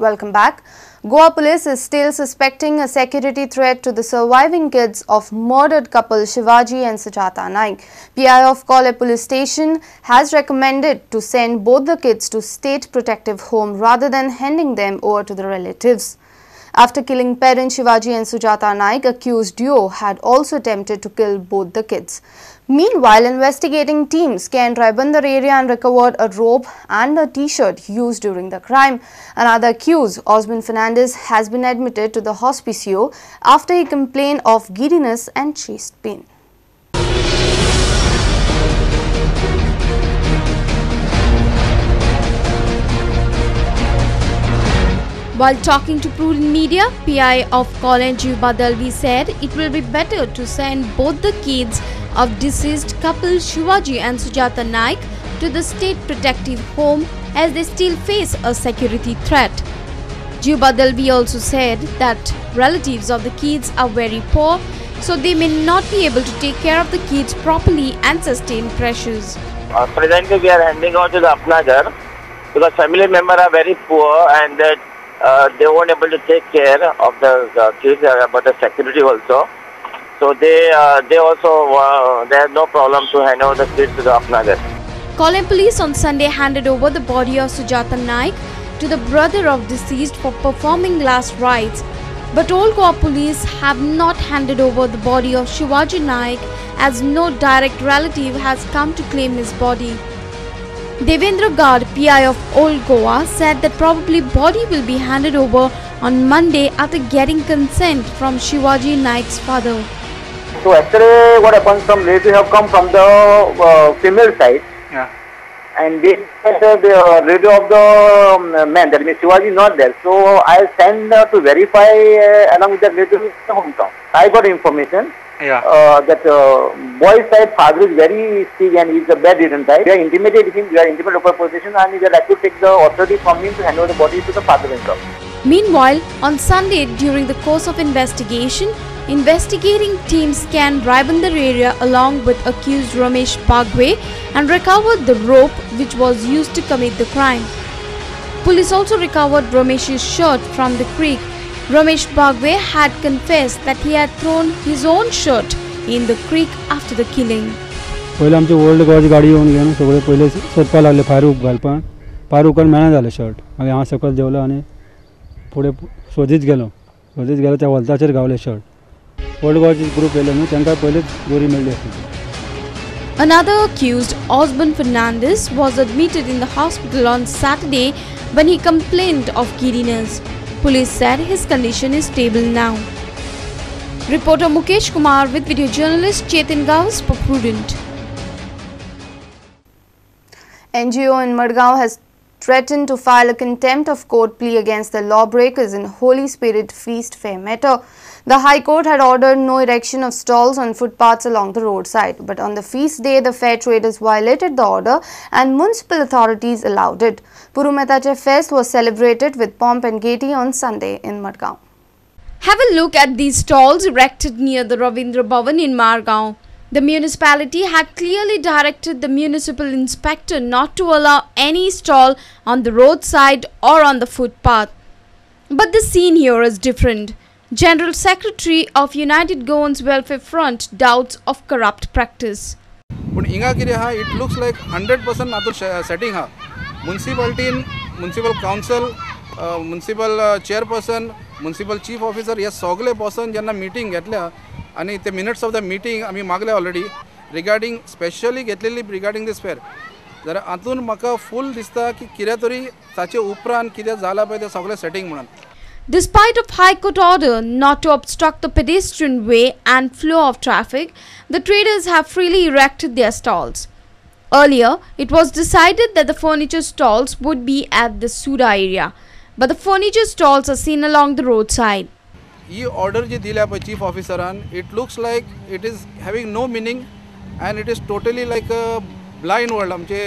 Welcome back. Goa police is still suspecting a security threat to the surviving kids of murdered couple Shivaji and Sujata Naik. PI of Collem police station has recommended to send both the kids to state protective home rather than handing them over to the relatives. After killing parents Shivaji and Sujata Naik, accused duo had also attempted to kill both the kids. Meanwhile, investigating teams scanned Ribandar area and recovered a rope and a t-shirt used during the crime. Another accused, Osman Fernandez, has been admitted to the hospicio after he complained of giddiness and chest pain. While talking to Prudent Media, PI of Collem Jiuba Dalvi said it will be better to send both the kids of deceased couple Shivaji and Sujata Naik to the state protective home as they still face a security threat. Jiuba Dalvi also said that relatives of the kids are very poor, so they may not be able to take care of the kids properly and sustain pressures. Presently we are handing out to the Apna Ghar because family members are very poor and that they weren't able to take care of the kids, about the security also. So they also they have no problem to hand over the kids to the Apna Ghar. Collem police on Sunday handed over the body of Sujata Naik to the brother of deceased for performing last rites. But Old Goa police have not handed over the body of Shivaji Naik as no direct relative has come to claim his body. Devendra Gad, PI of Old Goa, said that probably body will be handed over on Monday after getting consent from Shivaji Naik's father. So actually what happened, some relatives have come from the female side. Yeah. And they said the relative of the man, that means Shivaji is not there. So I send to verify along with the relative in the hometown. I got information. Yeah. That boy side father is very sick and he is a bedridden type. We are intimidated him, we are intimate local position, and we are like to take the authority from him to hand over the body to the father-in-law. Meanwhile, on Sunday, during the course of investigation, investigating teams scanned Ribandar area along with accused Ramesh Bagwe and recovered the rope which was used to commit the crime. Police also recovered Ramesh's shirt from the creek. Ramesh Bagwe had confessed that he had thrown his own shirt in the creek after the killing. पहिले आमचे old गोवाची गाडी येवन घेवन सगळे पहिले सोदपाक लागले फायर घालपाक, फायर उकल मेळना जालें शर्ट. मागीर हांव सकयल देंवलो आनी फुडें सोदीत गेलो, सोदीत गेलो त्या वलताचेर गावलें शर्ट. ओल्ड गोवाची ग्रूप येयले न्हू, तांकां पयलींच दोरी मेळ्ळी आसली. Another accused, Osman Fernandez, was admitted in the hospital on Saturday when he complained of giddiness. Police said his condition is stable now. Reporter Mukesh Kumar with video journalist Chetan Gaus for Prudent. NGO in Madgaon has threatened to file a contempt of court plea against the lawbreakers in Holy Spirit Feast Fair matter. The High Court had ordered no erection of stalls on footpaths along the roadside. But on the feast day, the fair traders violated the order and municipal authorities allowed it. Purumetache Fest was celebrated with pomp and gaiety on Sunday in Madgaon. Have a look at these stalls erected near the Ravindra Bhavan in Margao. The municipality had clearly directed the municipal inspector not to allow any stall on the roadside or on the footpath. But the scene here is different. General Secretary of United Goans Welfare Front doubts of corrupt practice. But inga कितें आहा, it looks like 100% हातूंत setting आहा. Municipality, municipal council, municipal chairperson, municipal chief officer हे सगळे person जेन्ना meeting घेतल्या आनी ते मिनट्स ऑफ the meeting आमी मागले ऑलरेडी रिगार्डींग स्पेशली घेतलेली रिगार्डींग दीस फेर. जाल्यार हातून म्हाका फूल दिसता की कितें तरी ताचे उपरांत कितें जालां पळय तें सगळें सेटींग म्हणून. Despite of High Court order not to obstruct the pedestrian way and flow of traffic, the traders have freely erected their stalls. Earlier, it was decided that the furniture stalls would be at the Suda area, but the furniture stalls are seen along the roadside. He order जे दिल्या पळय chief ऑफिसरान, it looks like it is having no meaning and it is totally like a blind world. आमचे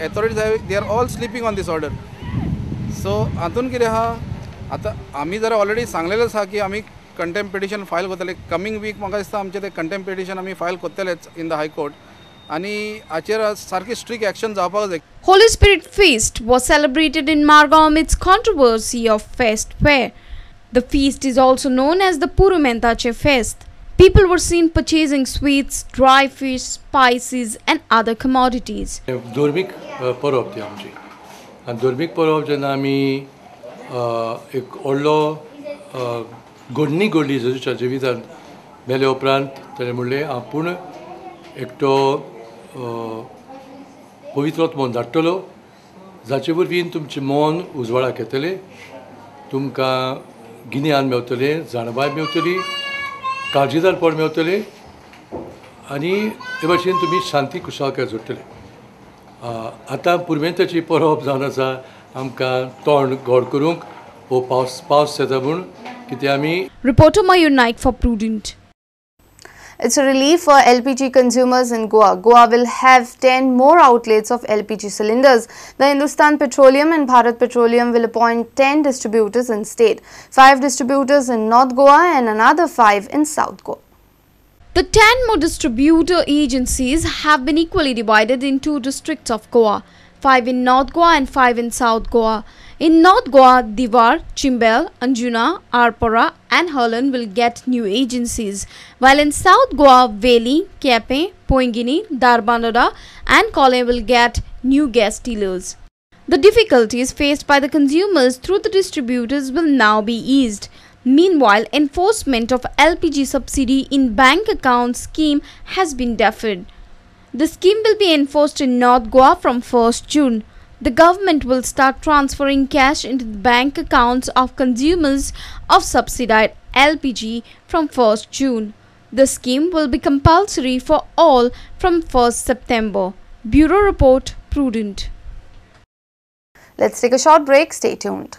authorities they are all sleeping on this order. So हातून कितें आहा, आतां आमी जर already सांगलेलें आसा की आमी कंटेम्प्ट पिटिशन फायल करतले. कमींग वीक म्हाका दिसता आमचें तें कंटेम्प्ट पिटिशन आमी फायल करतलेच इन the high court. आनी हाचेर सारकी स्ट्रिक्ट एक्शन जावपाक जाय. Holy Spirit Feast was celebrated in Margao amidst controversy of fest fair. The feast is also known as the Purumentache Fest. People were seen purchasing sweets, dry fish, spices and other commodities. धर्मीक परब ती आमची आनी धर्मीक परब जेन्ना आमी एक व्हडलो घडणी घडली जेजूच्या जिवितांत मेले उपरांत ताणें म्हणलें आपूण एकटो पवित्र मन धाडटलो जाचे वरवीं तुमचें मन उजवाडाक येतलें, तुमकां गिन्यान मेवतलें, जाणवाय मेवतली, काळजीदारपण मेवतलें आनी हे भाशेन तुमी शांती खुशालकाय जोडटले. आतां पुर्मेंताची परब जावन आसा आमकां तोंड गोड करूंक हो पावस पावस येता म्हूण कितें आमी. Reporter Mayur Naik for Prudent. It's a relief for LPG consumers in Goa. Goa will have 10 more outlets of LPG cylinders. The Hindustan Petroleum and Bharat Petroleum will appoint 10 distributors in state, 5 distributors in North Goa and another 5 in South Goa. The 10 more distributor agencies have been equally divided in 2 districts of Goa, 5 in North Goa and 5 in South Goa. In North Goa, Diwar, Chimbel, Anjuna, Arpora and Harlan will get new agencies, while in South Goa, Veli, Kepe, Poingini, Darbandora and Kole will get new gas dealers. The difficulties faced by the consumers through the distributors will now be eased. Meanwhile, enforcement of LPG subsidy in bank account scheme has been deferred. The scheme will be enforced in North Goa from 1st June. The government will start transferring cash into the bank accounts of consumers of subsidized LPG from 1st June. The scheme will be compulsory for all from 1st September. Bureau Report, Prudent. Let's take a short break. Stay tuned.